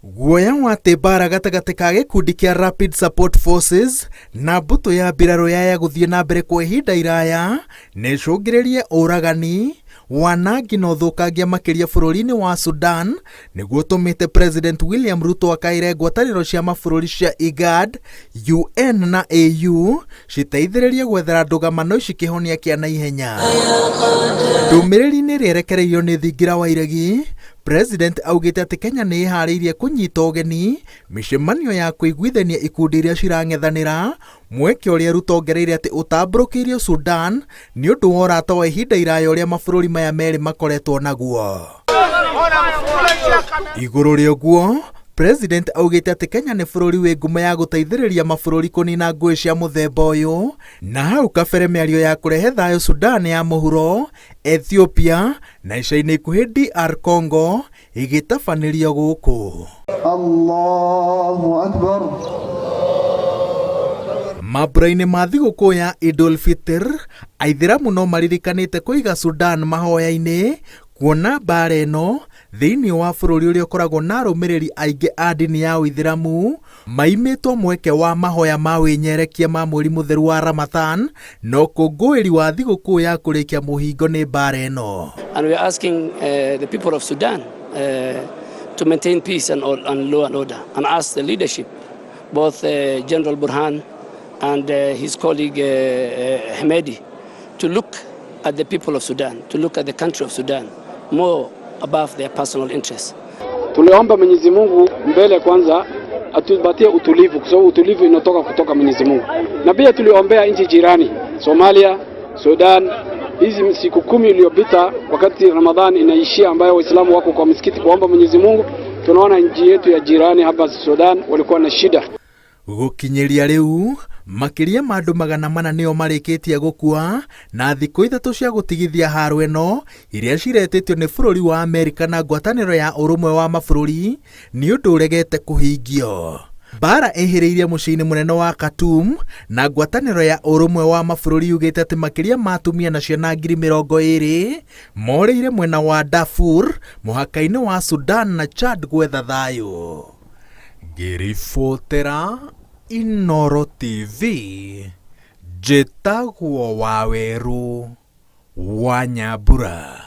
Guoya wa atĩ mbaara gatagatĩ ka gĩkundi kĩa Rapid Support Forces na mbũtũ ya mbirarũ ya gũthiĩ na mbere kwa ihinda iraya nĩ ĩcũngĩrĩrie ũragani, wanangi na ũthũkangia makĩria bũrũri-inĩ wa Sudan nĩguo ũtũmĩte President William Ruto akaĩre ngwatanĩro cia mabũrũri cia IGAD, UN na AU citeithĩrĩrie gwethera ndũgamano ici kĩhonia kĩa naihenya. Ndũmĩrĩri-inĩ ĩrĩa ĩrekereirio nĩ thingira wa iregi, President augĩte atĩ Kenya nĩ ĩharĩirie kũnyita ũgeni mĩcemanio ya kũiguithania ikundi iria cirang'ethanĩra, mweke ũrĩa Ruto ongereire atĩ ũtambũrũkĩirio Sudan nĩ ũndũ wa ũrata wa ihinda iraya ũrĩa mabũrũri maya merĩ makoretwo naguo. Igũrũ rĩa ũguo, President augĩte atĩ Kenya nĩ bũrũri wĩ ngumo ya gũteithĩrĩria mabũrũri kũnina ngũĩ cia mũthemba ũyũ, na hau kabere mĩario ya kũrehe thayũ Sudan ya mũhuro, Ethiopia na ica-inĩ ikuhĩ DR Congo ĩgĩtabanĩrio gũkũ. Allahu Akbar. Mambura-inĩ ma thigũkũ ya Idul Fitr, Aithĩramu no maririkanĩte kũiga Sudan mahoya-inĩ kuona mbaara ĩno thĩinĩ wa bũrũri ũrĩa ũkoragwo na arũmĩrĩri aingĩ a ndini ya Ũithĩramu maimĩtwo mweke wa mahoya ma wĩnyerekia ma mweri mũtheru wa Ramadhan na ũkũngũĩri wa thigũkũ ya kũrĩkia mũhingo nĩ mbaara ĩno. And we are asking the people of Sudan to maintain peace and law and order, and ask the leadership, both General Burhan and his colleague Hemedi, to look at the people of Sudan, to look at the country of Sudan more above their personal interests. Tuliomba Mwenyezi Mungu mbele kwanza atupatie utulivu, kwa sababu utulivu inatoka kutoka Mwenyezi Mungu, na pia tuliombea nchi jirani Somalia, Sudan. Hizi siku 10 iliyopita wakati Ramadhan inaishia, ambayo Waislamu wako kwa misikiti kuomba Mwenyezi Mungu, tunaona nchi yetu ya jirani hapa Sudan walikuwa na shida. Gũkinyĩria rĩu makĩria ma andũ 400 nĩo marĩkĩtie gũkua na thikũ 3 cia gũtigithia haro ĩno iria ciretĩtio nĩ bũrũri wa Amerika na ngwatanĩro ya ũrũmwe wa mabũrũri nĩ ũndũ ũregete kũhingio. Mbaara ĩhĩrĩirie mũciĩ-inĩ mũnene wa Khartoum na ngwatanĩro ya ũrũmwe wa mabũrũri yugĩte atĩ makĩria ma atumia na ciana 20,000 morĩire mwena wa Darfur mũhaka-inĩ wa Sudan na Chad gwetha thayũ. Ngĩribotera Inooro TV, njĩtagwo Wawerũ wa Nyambura.